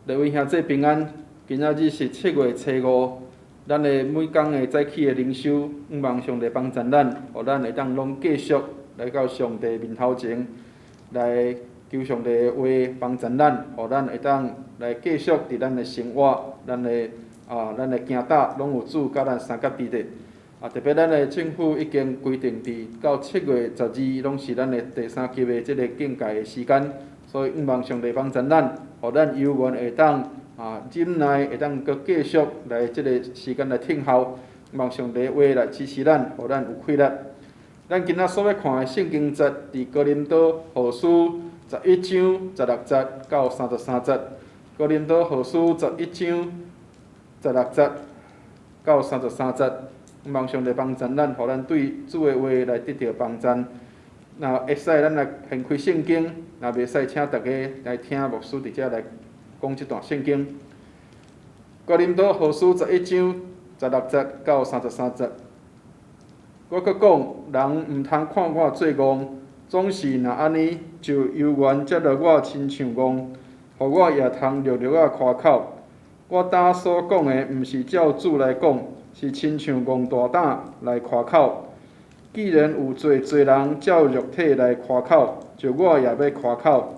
各位兄弟平安，今仔日是7月初5，咱的每工的早起的靈修，向望上帝幫助咱，予咱會當攏繼續來到上帝面頭前，來求上帝的話幫助咱，予咱會當來繼續佇咱的生活、咱的行踏，攏有主佮咱相佮佇咧。特別咱的政府已經規定佇到7月12，攏是咱的第三級的這個警戒的時間，所以向望上帝幫助咱，予咱猶原會當忍耐，會當閣繼續來這個時間來等候，望上帝話來支持咱，予咱有氣力。咱今仔所欲看的聖經節，佇哥林多後書11章16節到33節。哥林多後書十一章十六節到三十三節，望上帝幫助咱，予咱對主的話來得著幫助。若會使，咱來掀開聖經；若袂使，請大家來聽牧師佇遮來講這段聖經。哥林多後書十一章十六節到三十三節。我閣講，人毋通看我做戇，總是若按呢，就猶原接納我親像戇，予我也通略略仔誇口。我今所講的，毋是照主來講，是親像戇大膽來誇口。既然有濟濟人照肉體來誇口，就我也欲誇口。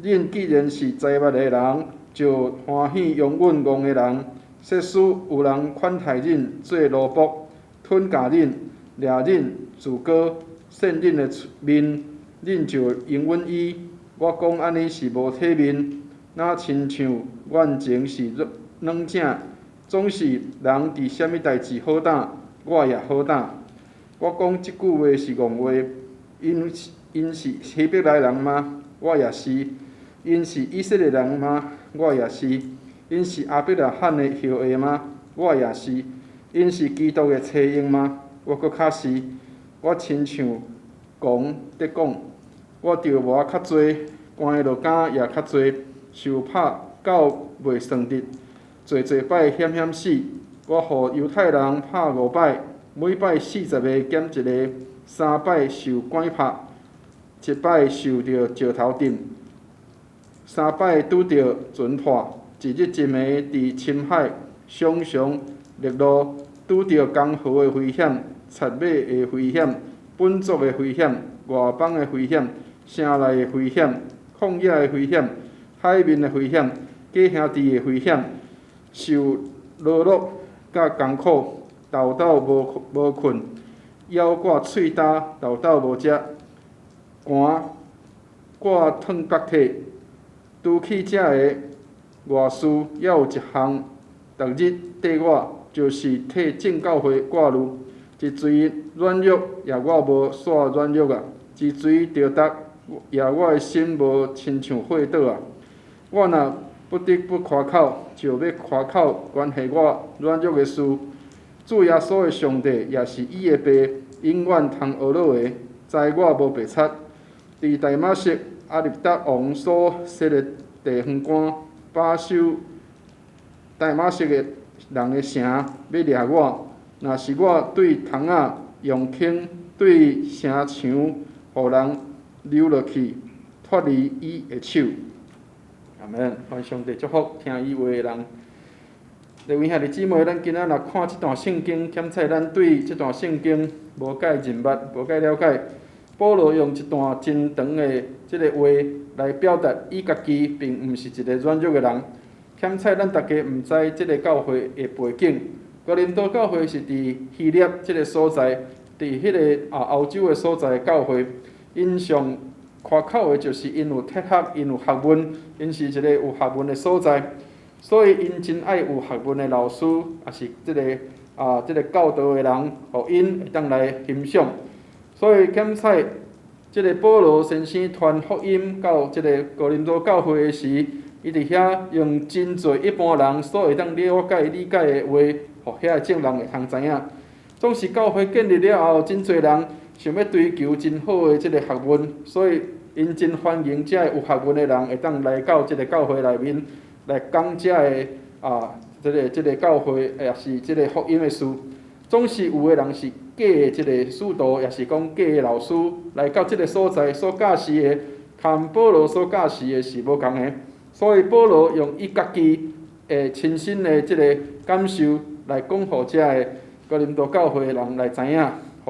恁既然是知捌的人，就歡喜容忍戇的人。設使有人款待恁做奴僕，吞咬恁、掠恁自高、扇恁的面，恁就容忍伊。我講按呢是無體面，若親像原前是軟正，總是人佇啥物代誌好膽，我也好膽。我講這句話是戇話，𪜶是希伯來人嗎？我也是。𪜶是以色列人嗎？我也是。𪜶是亞伯拉罕的後裔嗎？我也是。𪜶是基督的差役嗎？我閣較是。我親像戇佇講，我著磨較濟，關落監也較濟，受拍到袂算得，濟濟擺險險死。我予猶太人拍五擺，每擺40個減一個，三擺受拐拍，一擺受著石頭擲，三擺拄著船破，一日一暝佇深海，常常逆路，拄著江河的危險、賊馬的危險、本族的危險、外邦的危險、城內的危險、曠野的危險、海面的危險、假兄弟的危險，受勞碌佮艱苦，晝晝無睏，枵掛喙焦，晝晝無食，寒掛褪角體。除去這个外事，猶有一項，逐日綴我，就是替眾教會掛慮。一錘軟弱，也我無煞軟弱啊；一錘著毒，也我的心無親像火桌啊。我若不得不誇口，就欲誇口關係我軟弱的事。主耶穌的上帝，也是伊的爸，永遠通呵咾的，知我無白賊。佇大馬色亞立達王所設的地方官，把守大馬色的人的城，欲掠我。若是我對窗仔用輕，對城牆，予人溜落去，脫離伊的手。阿門。願上帝祝福聽伊話的人。各位兄弟姊妹，咱今仔若看這段聖經，檢採咱對這段聖經無蓋認捌，無蓋了解。保羅用一段真長的這个話來表達，伊家己並毋是一个軟弱的人。檢採咱逐家毋知這个教會的背景。哥林多教會是佇希臘這个所在，佇彼个歐洲的所在的教會，𪜶上誇口的就是𪜶有哲學，𪜶有學問，𪜶是一个有學問的所在，所以𪜶真愛有學問的老師，抑是這个教導的人，予𪜶會當來欣賞。所以檢採這个保羅先生傳福音到這个哥林多教會的時，伊佇遐用真濟一般人所會當了解理解的話，予遐眾人會通知影。總是教會建立了後，真濟人想欲追求真好的這个學問，所以𪜶真歡迎遮个有學問的人會當來到這个教會內面來講遮个這个教會，抑是這个福音的事。總是有的人是假的這个使徒，抑是講假的老師來到這个所在所教示的，佮保羅所教示的是無仝的。所以保羅用伊家己的親身的這个感受來講，予遮个哥林多教會的人來知影，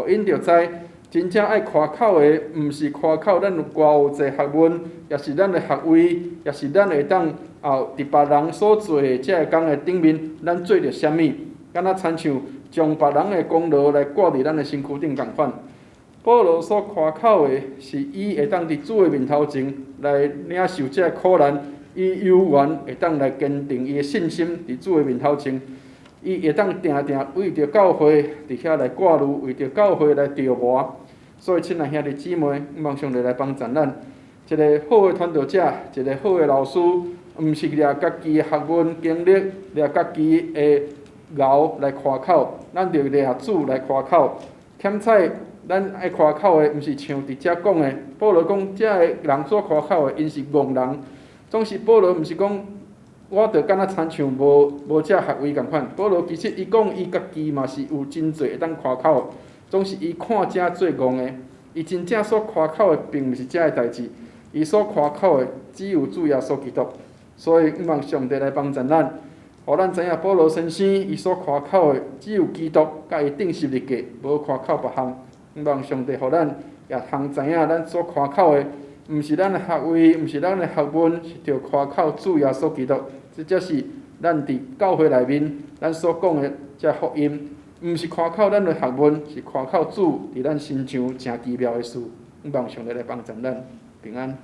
予𪜶著知真正愛誇口的，毋是誇口咱有偌有濟學問，抑是咱的學位，抑是咱會當啊佇別人所做的這个工的頂面，咱做著啥物？敢若親像將別人的功勞來掛佇咱的身軀頂仝款。保羅所誇口的是，伊會當佇主的面頭前來領受這个苦難，伊猶原會當來堅定伊的信心佇主的面頭前，伊會當定定為著教會佇遐來掛慮，為著教會來著磨。所以，親愛兄弟姊妹，望上帝來幫助咱。一个好的傳道者，一个好的老師，毋是掠家己的學問經歷，掠家己的𠢕來誇口，咱著掠主來誇口。欠彩，咱愛誇口的，毋是像佇遮講的。保羅講，遮个人所誇口的，𪜶是戇人。總是保羅毋是講，我著敢若親像無遮學位仝款。保羅其實伊講伊家己嘛是有真濟會當誇口，總是伊看遮做戇的。伊真正所誇口的，並毋是遮个代誌，伊所誇口的只有主耶穌基督。所以，向望上帝來幫助咱，予咱知影保羅先生伊所誇口的只有基督，佮伊釘十字架，無誇口別項。向望上帝，予咱也通知影，咱所誇口的，毋是咱的學位，毋是咱的學問，是著誇口主耶穌基督。這才是咱佇教會內面，咱所講的這福音，毋是誇口咱的學問，是誇口主佇咱身上誠奇妙的事。向望上帝來幫助咱，平安。